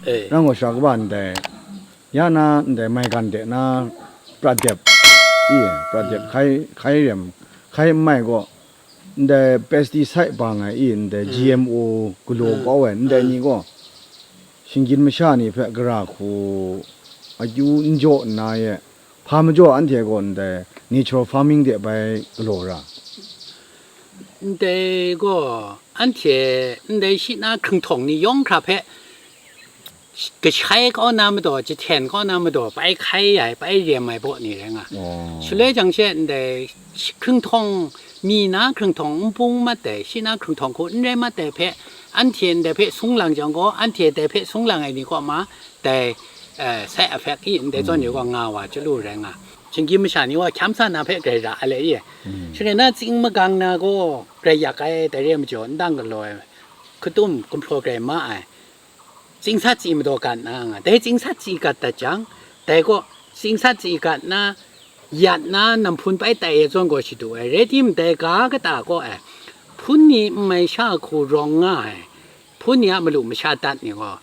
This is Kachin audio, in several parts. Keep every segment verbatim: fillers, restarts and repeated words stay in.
Rang gaw sha kaba ndai, ya na ndai maigan de na prat dep, i, prat dep hkai, hkai rem, hkai n mai gaw, ndai pesticide bang ai i, ndai G M O galaw kau ai, ndai ni gaw, shinggyim masha ni hpe gara hku akyu n jaw nna ye, hpa majaw anhte gaw ndai natural farming de bai galaw ra. Ndai gaw, anhte ndai shi na hkrung htawng ni yawng hkra hpe kashai kau na madaw, jahten kau na madaw, bai hkai ai, bai rem ai baw ni rai nga. Shaloi jang she ndai hkrung htawng, mi na hkrung htawng n bung mat ai, shi na hkrung htawng hku n rai mat ai hpe, anhte ndai hpe sung lang jang gaw, anhte dai hpe sung lang ai ni kaw ma, dai, eh, side effect i ndai zawn ni gaw nga wa chyalu rai nga. Shinggyim masha ni wa hkyam sa na hpe grai ra ai le i. Shaloi na tsing magang na gaw grai yak ai, dai re ai majaw, ndang galaw ai, hkatum gumhpraw grai ma ai, tsing sat tsi madaw gat na nga. Dai tsing sat tsi gat dat jang, dai gaw tsing sat tsi gat na, yat na, namhpun bai tai e zawn gaw shadu ai. Rai timung, dai ga kata gaw ai, hpun ni n mai sha hku rawng nga ai, hpun ni a malu masha dat ni gaw,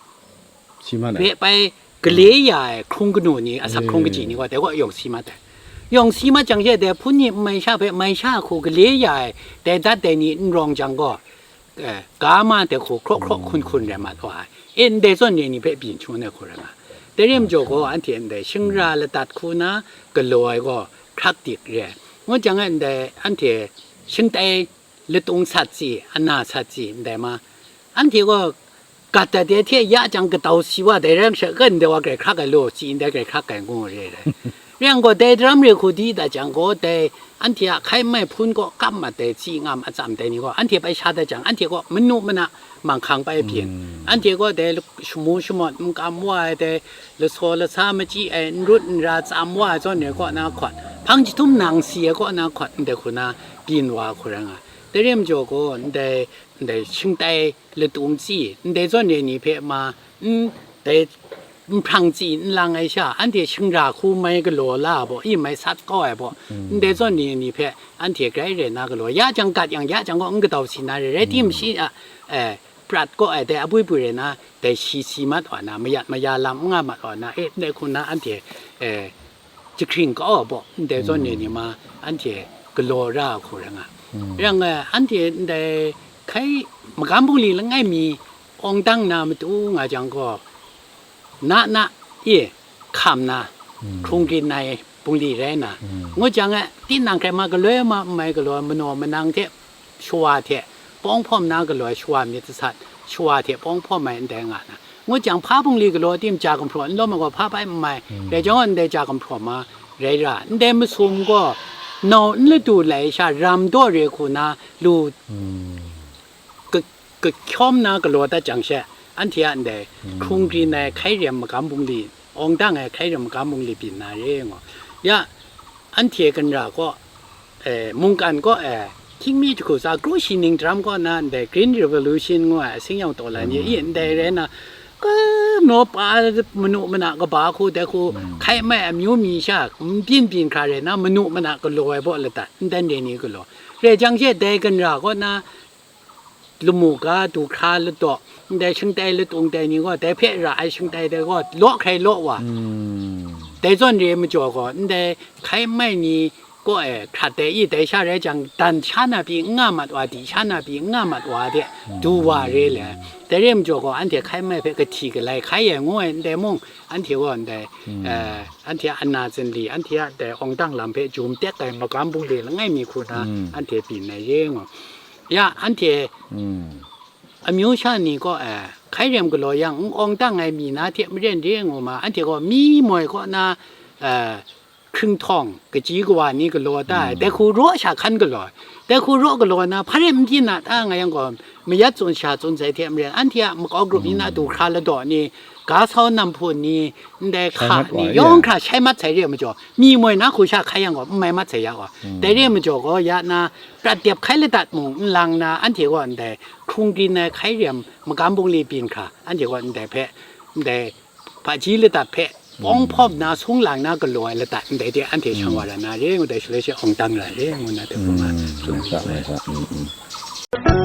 si man ai, hpe bai gale ya ai hkrung kanu ni, asap hkrung kaji ni gaw, dai gaw yawng si mat ai. Yawng si mat jang she, dai hpun ni n mai sha hpe mai sha hku gale ya ai, dai dat dai ni n rawng jang gaw, eh, ga ma dai hku hkraw hkraw hkun hkun rai mat wa ai. E, ndai zawn re ni hpe byin shangun ai hku rai nga. Dai re majaw gaw, anhte ndai shingra ladat hku na galaw ai gaw hkrak dik re ai. Ngu jang e, ndai anhte shingtai latung sat tsi, ana sat tsi, ndai ma, anhte gaw gat dat de hte ya jang, kadau si wa, dai rai sha, kan ndai wa grai hkrak ai law, tsi ndai grai hkrak ai ngu re ai. Rai yang gaw, dai daram re hku di dat jang gaw, dai anhte a hkai n mai hpun kaw kap mat ai, tsi ngam atsam dai ni gaw, anhte bai sha dat jang, anhte gaw manu mana manghkang bai byin. Anhte gaw dai shamu shamawt n kam wa ai, dai lasaw lasa machyi ai, n rut n ra tsam wa ai zawn ni kaw na hkawt, hpang jahtum nang si ai kaw na hkawt, ndai hku na byin wa hku rai nga. Dai re majaw gaw, ndai, ndai shingtai latung tsi, ndai zawn re ni hpe ma, n, dai nhprang tsi n lang ai sha, anhte shingra hku mai galaw la ai baw, i mai sat kau ai baw, ndai zawn re ni hpe anhte grai rai na galaw, ya jang gat yang, ya jang gaw n kadau si na re, rai timung, shi a, eh, prat kaw ai, dai apui pui rai na, dai shi si mat wa na, mayat maya lam n nga mat wa na, e, ndai hku na anhte, eh, jahkring kau ai baw, ndai zawn re ni ma, anhte galaw ra ai hku rai nga. Rai yang, eh, anhte ndai hkai magam bungli langai mi awng dang na matu nga jang gaw, na na e hkam na, hkrung rin ai bungli rai na, ngu jang e, tinang hkrai ma galoi ma n mai galaw, manaw manang hte shawa hte pawng hpawm na galaw ai shawa myit jasat, shawa hte pawng hpawm ai ndai nga na, ngu jang, hpa bungli galaw tim ja gumhpraw n lawm ai gaw hpa bai n mai, rai jang gaw ndai ja gumhpraw ma rai ra, ndai masum gaw nau n ladu lai sha ram daw re hku na lu ka-, kahkyawm na galaw dat jang she, anhte a ndai hkrung rin ai hkai rem magam bungli, awng dang ai hkai rem magam bungli byin na re ngu. Ya, anhte ganra kaw, eh, mungkan kaw, eh, hkying mi jahku tsa kru shi ning daram kaw na ndai Green Revolution ngu ai asing yawng taw lai ni, i ndai rai na, ka naw pa manu mana kaba hku, dai hku hkai mai amyu mi sha n byin byin hkra rai na, manu mana galaw ai baw ladat, n dan re ni galaw. Rai jang she, dai ganra kaw na, lamu ga, du hkra ladaw, ndai shingtai latung dai ni gaw, dai hpe ra ai shingtai dai gaw, law hkrai law wa. Dai zawn re majaw gaw, ndai hkai mai ni kaw e hkrat dai i, dai sha rai jang, dan sha na pyi n nga mat wa, di sha na pyi n nga mat wa de, du wa re le. Dai re majaw gaw, anhte hkai mai hpe kahti galai hkai ai ngu ai, ndai mung, anhte gaw ndai, eh, anhte a ana zinli, anhte a dai awng dang lam hpe jum tek ai magam bungli langai mi hku na, anhte byin ai re ngu. Ya, anhte amyu sha ni kaw, eh, hkai rem galaw yang n awng dang ai mi na hte maren re ngu ma, anhte gaw mi moi kaw na, eh, hkring htawng, kaji kawa ni galaw da ai, dai hku raw sha hkan galaw ai. Dai hku raw galaw na, hpa rai n byin na ta nga yang gaw, mayat tsun sha tsun sai hte maren, anhte a makau grup yin a du hkra ladaw ni, ga sau nam hpun ni, ndai shai hka mat ni, wa, yawng hkra shai mat sai re ai majaw, mi moi na hku sha hkai yang gaw, n mai mat sai ya gaw. Dai re ai majaw gaw, ya na, prat dep hkai ladat mung n lang na, anhte gaw ndai hkrung rin ai hkai rem magam bungli byin hkra, anhte gaw ndai hpe, ndai hpaji ladat hpe, pawng hpawm na, sung lang na galaw ai ladat ndai de, anhte shang wa ra na re ngu dai, shaloi she awng dang ra re ngu na, dai hpung a. Sa, sa, sa, mm, mm.